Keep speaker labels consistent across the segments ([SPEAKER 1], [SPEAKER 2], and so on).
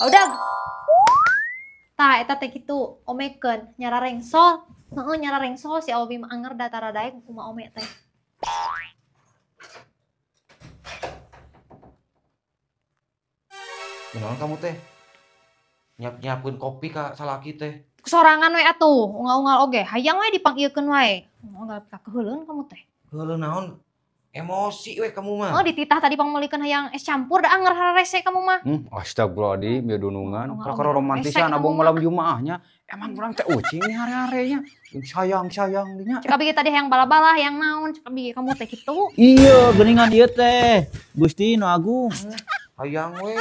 [SPEAKER 1] Udah. Tah eta teh kitu omekeun nyara rengsol. Heeh nyara rengsol si Obi mah anger da tara daek kumaha ome teh.
[SPEAKER 2] Kunaon kamu teh? Nyiap-nyiapkeun kopi ka salaki teh.
[SPEAKER 1] Sorangan we atuh, unggal-unggal oge hayang we dipangiekeun wae. Unggal ka keuheuleun kamu teh.
[SPEAKER 2] Keuheuleun naon? Emosi we kamu mah.
[SPEAKER 1] Oh dititah tadi pangmeulikeun hayang es campur da anger hararese kamu mah.
[SPEAKER 3] Astagfirullahaladzim, ya dunungan. Perkara romantisan abang malam Jumaahnya. Emang urang teh ucing nih hare-harenya. Sayang-sayang dinya.
[SPEAKER 1] Cek abi tadi hayang bala-bala hayang naon, cek abi kamu teh kitu.
[SPEAKER 4] Iya, geuningan ieu teh. Gusti nu agung.
[SPEAKER 2] Hayang we.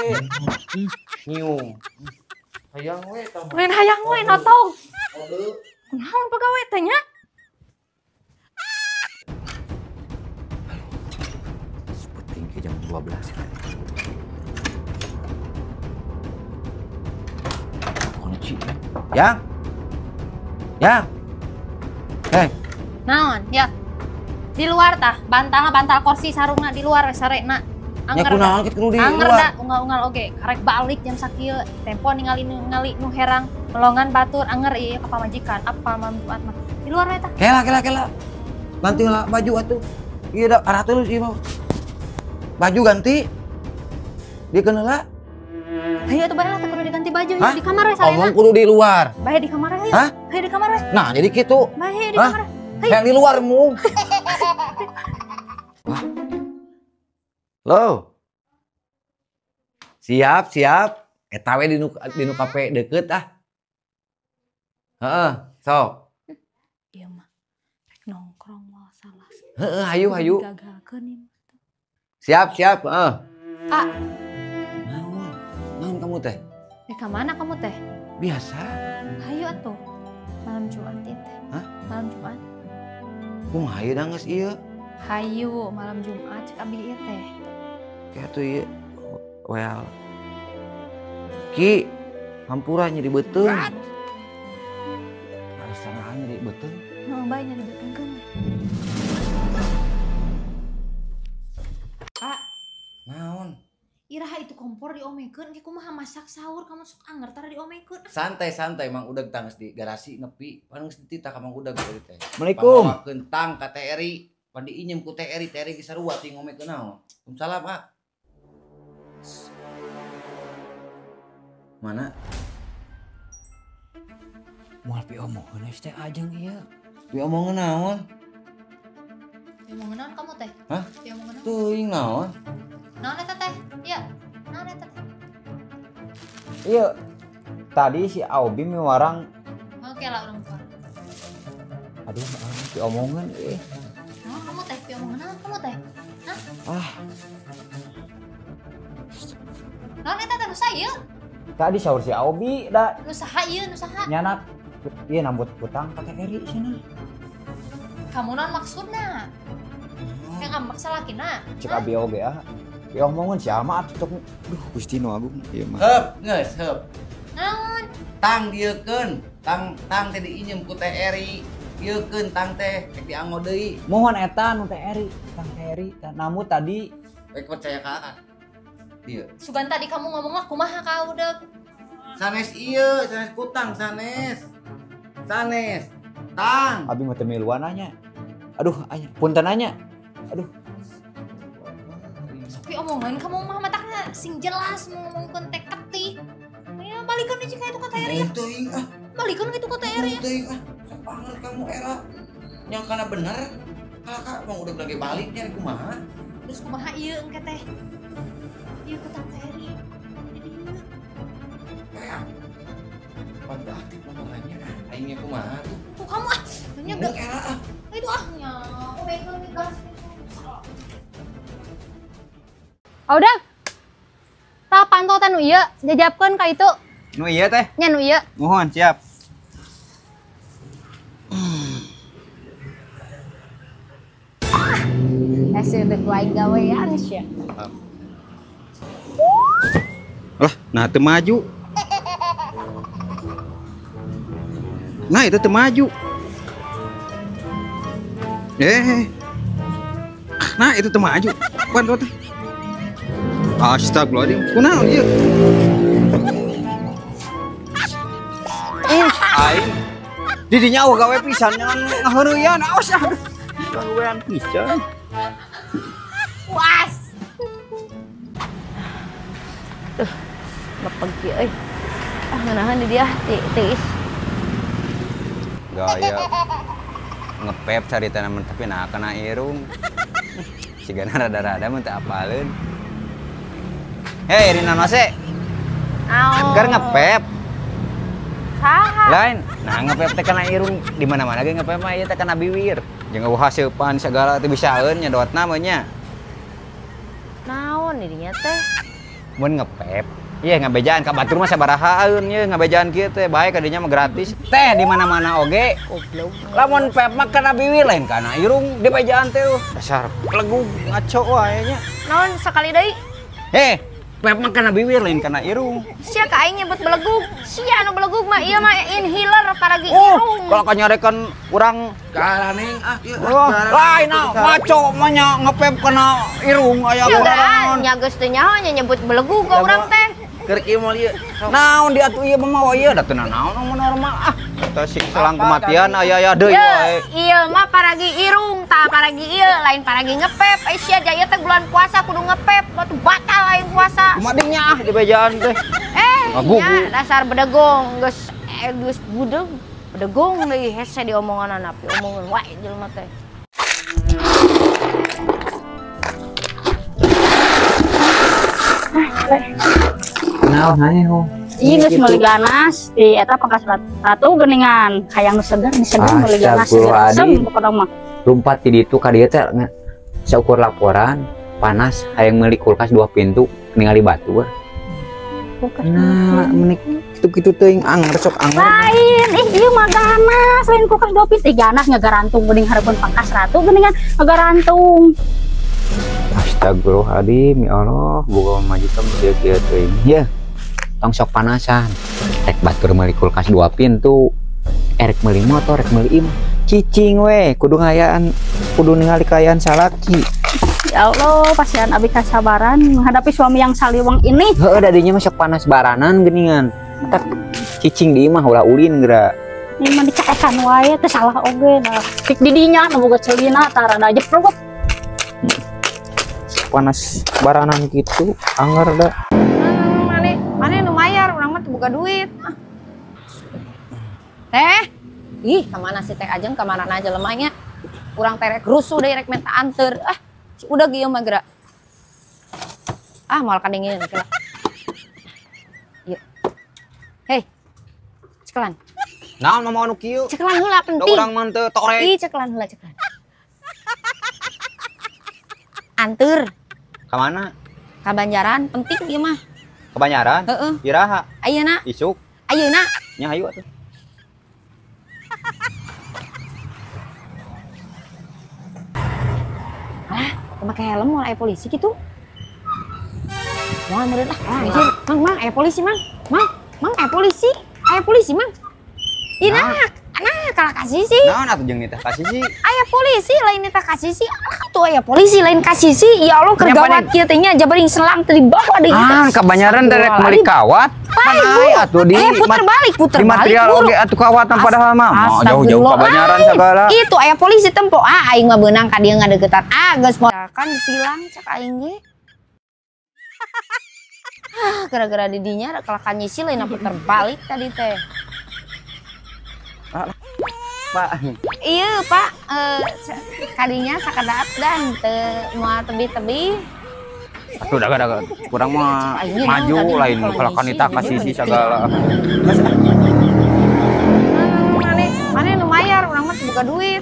[SPEAKER 2] Nyiung. Hayang we tah.
[SPEAKER 1] Lain hayang we notong. Kunaon pagawe teh nya?
[SPEAKER 2] Ke jam 12 ya. Kunci. Yang. Yang. Hei.
[SPEAKER 1] Naon? Ya. Di luar tah, bantalna bantal kursi sarungna di luar we sarena.
[SPEAKER 2] Angger kunaon kitu kudu di luar.
[SPEAKER 1] Angger da unggal-unggal oge, karek balik jam sakieu, tempo ningali ningali nu herang, melongan batur anger ieu ka pamajikan, apa malam Jumat mah. Di luar we tah.
[SPEAKER 2] Kela kela kela. Ganti lah baju atuh. Ieu da arah terus ieu mah. Baju ganti. Dia kena lah.
[SPEAKER 1] Ayo atuh bae lah kudu diganti baju ya di kamar we sarena.
[SPEAKER 2] Omong kudu di luar.
[SPEAKER 1] Bae di kamar ayo.
[SPEAKER 2] Hah?
[SPEAKER 1] Hayu di kamar we.
[SPEAKER 2] Nah, jadi kitu.
[SPEAKER 1] Bae di kamar. Hayu.
[SPEAKER 2] Yang di luar mung. Wah. Lo. Siap, siap. Eta we di nu kafe deket ah. Heeh, sok.
[SPEAKER 1] Ieu mah rek nongkrong moal salah.
[SPEAKER 2] Heeh, hayu hayu.
[SPEAKER 1] Gagalkeun ieu.
[SPEAKER 2] Siap, siap, heeh.
[SPEAKER 1] Ah.
[SPEAKER 2] Naon? Naon kamu teh?
[SPEAKER 1] Ka mana kamu teh?
[SPEAKER 2] Biasa.
[SPEAKER 1] Hayu atuh. Malam Jumat teh.
[SPEAKER 2] Hah?
[SPEAKER 1] Malam Jumat.
[SPEAKER 2] Kumaha ieu da geus ieu?
[SPEAKER 1] Hayu malam Jumat cek abi ieu teh.
[SPEAKER 2] Kayak atuh ieu. Well. Ki, hampura nyeri beuteung. Alasan nyeri beuteung?
[SPEAKER 1] Heeh, bae nyeri beuteung keun. Pak.
[SPEAKER 2] Naon?
[SPEAKER 1] Iraha itu kompor diomekeun ke kumaha masak sahur kamu sok anger tara diomekeun.
[SPEAKER 2] Santai-santai Mang Udag tangges di garasi nepi, pan geus dititah ka Mang Udag tadi teh.
[SPEAKER 4] Assalamualaikum.
[SPEAKER 2] Pangmawakeun tang ka Teh Eri, pan diinjem ku Teh Eri, Teh Eri geus sarua teuing ngomekeun naon. Waalaikumsalam, Pak. Mana?
[SPEAKER 4] Moal piomongeun teh ajeng ieu.
[SPEAKER 2] Piomongeun naon?
[SPEAKER 1] Piomongeun naon kamu teh?
[SPEAKER 2] Hah?
[SPEAKER 1] Piomongeun naon?
[SPEAKER 2] Teuing naon?
[SPEAKER 1] Naon eta teh? Iya. Naon eta teh?
[SPEAKER 4] Iya. Tadi si Aubi miwarang.
[SPEAKER 1] Oke lah urang keluar.
[SPEAKER 4] Aduh, piomongeun euy.
[SPEAKER 1] Naon kamu teh? Piomongeun naon kamu teh? Hah?
[SPEAKER 4] Ah.
[SPEAKER 1] Naon eta teh nu saha?
[SPEAKER 4] Tadi sahur si Aubi da.
[SPEAKER 1] Nu saha ieu, nu saha?
[SPEAKER 4] Nyanak. Ieu nambut hutang ka Teh Eri cenah.
[SPEAKER 1] Kamu naon maksudna? Yang ngambek salakina.
[SPEAKER 4] Cek abi oge ah. Piomongeun si ama atuh tok. Duh, Gusti nu agung ieu mah.
[SPEAKER 2] Heup, geus heup.
[SPEAKER 1] Naon?
[SPEAKER 2] Tang dieukeun, tang tang teh diinjem ku Teh Eri. Dieukeun tang teh rek dianggo deui.
[SPEAKER 4] Mohon eta nu Teh Eri, tang Teh Eri. Namu tadi
[SPEAKER 2] rek percaya ka Aa. Dieu.
[SPEAKER 1] Sugan tadi kamu ngomong lah kumaha ka Udag.
[SPEAKER 2] Sanes ieu, sanes kutang sanes. Sanes. Tang.
[SPEAKER 4] Abi mah teu miluan nya. Aduh, punten nya. Aduh.
[SPEAKER 1] Sopi omongan kamu mah matakna sing jelas mau ngomongkeun teh ketik. Ya balikeun deui ka itu ka Teh Eri.
[SPEAKER 2] Teuing ah.
[SPEAKER 1] Balikeun kitu ka Teh Eri.
[SPEAKER 2] Teuing ah. Sok anger kamu era. Yang kana bener. Kalah ka Mang Udag lagi balik nya kumaha?
[SPEAKER 1] Terus kumaha ieu engke teh? Ieu ka Teh Eri. Jadi ieu.
[SPEAKER 2] Kayak pada aktif nomornya aingnya kumaha tuh.
[SPEAKER 1] Tuh kamu ah, nya
[SPEAKER 2] geus era ah.
[SPEAKER 1] Itu ah nya. Omekeun gas. Udah. Tah pantau teh nu ieu, jajabkeun ka itu.
[SPEAKER 4] Nu ieu teh?
[SPEAKER 1] Nya nu ieu.
[SPEAKER 4] Mohon siap.
[SPEAKER 1] Hasil teh ku aing gawean sia.
[SPEAKER 3] Lah, nah teu maju. Nah, itu teu maju. Nah, itu teu maju. Pan teh. Astagfirullahaladzim, kunaon ieu? Didinya eueuh gawe pisan ngan ngaheureuyan awas ah. Gawean pisan.
[SPEAKER 1] Puas. Tuh, lepeg kieu euy. Ah ngeunaheun di dia tiis.
[SPEAKER 3] Gaya ngepep carita namun tapi nah kena irung. Sigana rada-rada mun teu apaleun. Hei Rina Nose.
[SPEAKER 1] Naon?
[SPEAKER 3] Keur ngepep.
[SPEAKER 1] Saha?
[SPEAKER 3] Lain, nah ngepep teh kana irung di mana-mana ge ngepep mah ieu teh kana biwir. Jeung eueuh haseupan sagala teh bisaeun nyedotna mah nya.
[SPEAKER 1] Naon didinya teh?
[SPEAKER 3] Mun ngepep, iya ngabejaan ka batur mah sabarahaeun ye ngabejaan kieu teh bae ka dinya mah gratis. Teh di mana-mana oge.
[SPEAKER 1] Goblok.
[SPEAKER 3] Lamun pep mah kana biwir lain kana irung dibejaan teh. Dasar legug ngaco wae nya.
[SPEAKER 1] Naon sakali deui?
[SPEAKER 3] Heh, pep mah kana biwir lain kana irung.
[SPEAKER 1] Sia ka aing nyebut belegug. Sia anu belegug mah ieu mah inhaler paragi irung.
[SPEAKER 3] Kalau kanyarekan urang
[SPEAKER 2] garaneng ah ieu.
[SPEAKER 3] Lain ah ngaco mah nya ngepep kana irung aya urang.
[SPEAKER 1] Nya geus teu nyaho nya nyebut belegug ka urang teh.
[SPEAKER 2] Keur kieu moal ieu.
[SPEAKER 3] Naon dia atuh ieu mah ieu da teu naon mun normal ah. Eta selang kematian aya-aya deui wae.
[SPEAKER 1] Ieu mah paragi irung tah paragi ieu lain paragi ngepep. Ai sia jaya teh bulan puasa kudu ngepep, batu batal lain puasa.
[SPEAKER 3] Kumaha nya ah di bejaan teh.
[SPEAKER 1] Nya dasar bedegong geus geus budeg. Bedegong deui hese diomonganna pi omongan wae jelema teh.
[SPEAKER 3] Naon hae.
[SPEAKER 5] Iya geus meuli ganas di eta pangkas ratu geuningan hayang nu seger diseger meuli ganas seger pokona mah.
[SPEAKER 3] Lumpat di ditu ka dieu teh saukur laporan panas hayang meuli kulkas 2 pintu ningali batur. Nah, menik kitu-kitu teuing anger sok anger.
[SPEAKER 5] Lain, ih ieu mah ganas lain kulkas 2 pintu ganas ngagarantung geuning hareupeun pangkas ratu geuningan ngagarantung.
[SPEAKER 3] Astagfirullahaladzim, ya Allah, boga majikan kieu kieu teuing. Ye. Tong sok panasan. Rek batur meuli kulkas 2 pintu, erek meuli motor, rek meuli imah. Cicing we, kudu ngayaan, kudu ningali kaayaan salaki.
[SPEAKER 5] Ya Allah, pasian abi kasabaran menghadapi suami yang saliweng ini.
[SPEAKER 3] Heeh, dadinya mah sok panas baranan geuningan. Entar cicing di imah ulah ulin geura.
[SPEAKER 5] Ini mah dicaekan wae teh salah oge nah. Pik didinya nu boga celina tah rada jeprot.
[SPEAKER 3] Panas baranan gitu, anger da.
[SPEAKER 1] Mane nu mayar, urang mah teu boga duit. Teh, ih kamana si teh Ajeng kamana aja lemahnya. Urang teh rek rusuh deui rek minta anter. Ah, si udah ieu mah geura. Ah, moal kadingin kela. Ieu. Hei. Cekelan.
[SPEAKER 3] Naon mah anu kieu?
[SPEAKER 1] Cekelan heula penting.
[SPEAKER 3] Da urang mah teu torek.
[SPEAKER 1] Ih, cekelan heula cekelan. Anter.
[SPEAKER 3] Ka mana?
[SPEAKER 1] Ka Banjaran, penting ieu mah.
[SPEAKER 3] Ka Banjaran?
[SPEAKER 1] Heeh.
[SPEAKER 3] Iraha?
[SPEAKER 1] Ayeuna.
[SPEAKER 3] Isuk.
[SPEAKER 1] Ayeuna.
[SPEAKER 3] Nya hayu atuh.
[SPEAKER 1] Alah, make helm moal aya polisi kitu. Moal meureun lah. Mang, mang aya polisi, Mang. Mang, mang aya polisi. Aya polisi, Mang. Ih, nah, nah kalah kasih sih.
[SPEAKER 3] Naon atuh jeung nitah kasih sih?
[SPEAKER 1] Aya polisi lain nitah kasih sih. Alah tuh aya polisi lain kasih sih. Ya Allah keur gawat kieu teh nya jabaring selang teh dibawa deui.
[SPEAKER 3] Ah, ka Banjaran teh rek meuli kawat. Pan atuh di
[SPEAKER 1] puter balik, puter
[SPEAKER 3] di material
[SPEAKER 1] balik.
[SPEAKER 3] Oge atuh kawatan padahal mah. Jauh-jauh ka Banjaran segala.
[SPEAKER 1] Itu aya polisi tempo. Ah, aing mah beunang ka dieu ngadeukeutan. Ah, geus kan ditilang cak aing ge. Ah, gara-gara didinya kelakan nyisi lain puter balik tadi teh.
[SPEAKER 3] Pak.
[SPEAKER 1] Iya, Pak. Kadinya sakedap dan teu moal tebih-tebih.
[SPEAKER 3] Atuh daga-daga kurang mah maju lain kelakan nitah kasih sih segala.
[SPEAKER 1] Mane nu mayar urang mah teu boga duit.